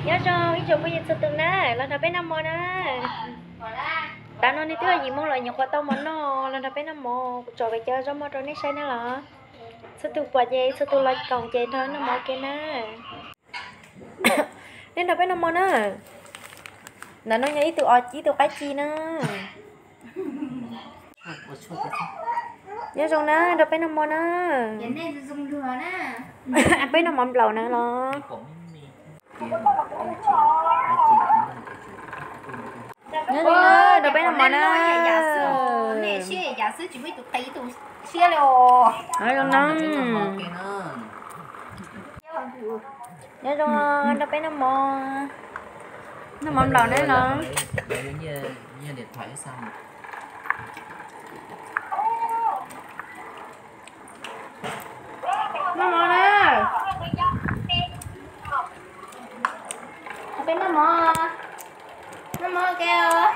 Nyob zoo ib tsoom phooj ywg txhua tus na, los nrog peb noj mov na. Tav no nej twb yim moo los nyuam qhuav tau mov noj, los nrog peb noj mov, kuv tso peb cov zaub mov rau nej saib na los. Txhua tus pom ces txhua tus los koom ces nrog noj mov ke na. Nej nrog peb noj mov na. Ntawm no yog ib tug os, ib tug qaib ci na. Nyob zoo na, nrog peb noj mov na. Peb noj mov nplaum na los. Nyob zoo na, nrog peb noj mov na. Nyob zoo na. Nyob zoo, nrog peb noj mov. Noj mov nplaum na los. Noj mov na. Peb noj mov. Noj mov ke os.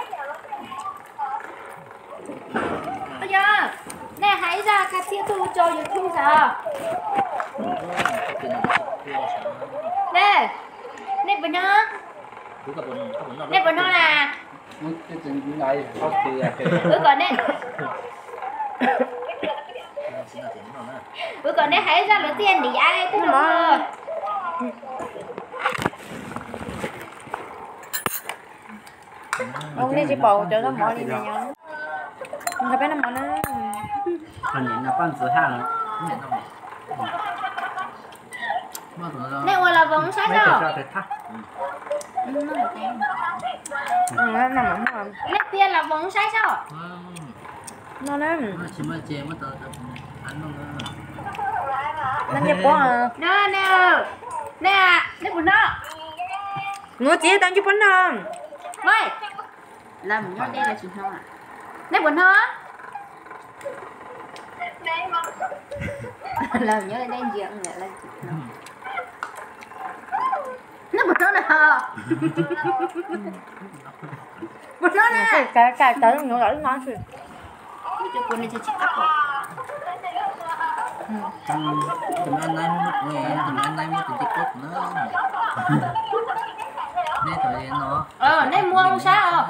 Yog nej hais ib zaj kha txhiab tub rau YouTube xav. Nej, nej puas hnov? Nej puas hnov na? Wb kom nej, wb kom nej hais ib zaj lus txiaj ntiv ai tub no. Nej tsis pom cov noj mov li na nyob. Nrog peb noj mov na. Nej ua los voos saib tso. Nej piav los voos saib tso. No na. Nej puas hnov? Nuv txiv tau ncu puab no. Nej puas hnov? Nej puas hnov na? Puas hnov na? Kav cov nyuv los wb hnov xwb. Nej muab saib os.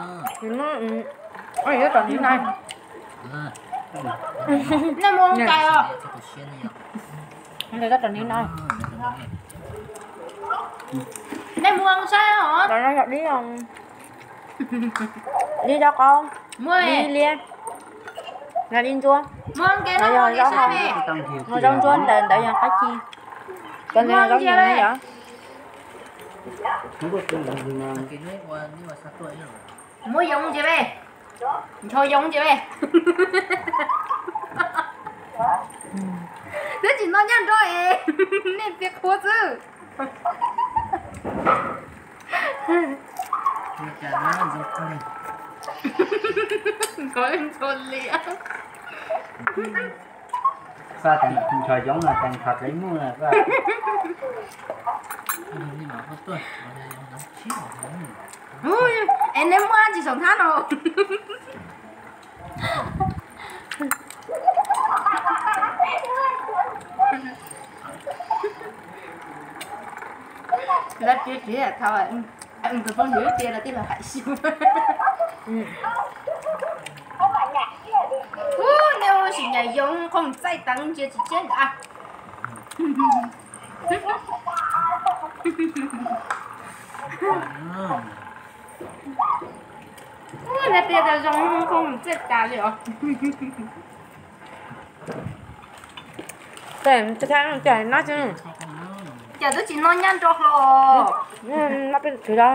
Nej muab cais os. Nej muab saib os. Dib rau qaub, dib liab, dib ntsuab, yog zaub ntsuab ntawd, ntawd yog qab ci. Cov ntawd yog zaub ntsuab yom. Muab yoov ces, ncho yoov ces. Twb tsis noj nyaj nrog es nej piav qhuav xwb. Ncho yoov no tees qhov tsev muj na. Es nej muab tsis saum nthab no. Lawv piav tsis tau, tus phooj ywg piav lawv tij laug hais xyuas. Ub, nej ua sim nyam yoov qhoom txaij teev ntsia tsis tshiab ntag. Ub, nej piav tas zoo qhoom txaij tas li os. Ces twb tsis noj nyaj nrog hlo. Noj peb tug da,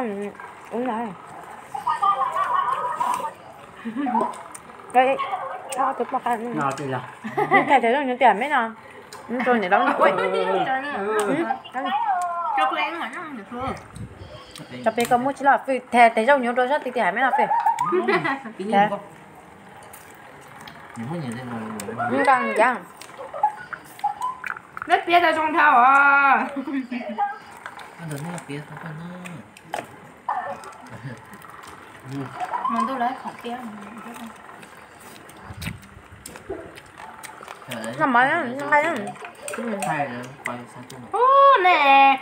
ub na. Tus poj qa, thaij tes zaub nyuv tiag meb no. Rau niam laus no. Tso peb koj muab tsis loj fwj, thaij tes zaub nyuv rau sab ti ti hais meb no fwj. Neb piav tau zoo dhau os. Ub, nej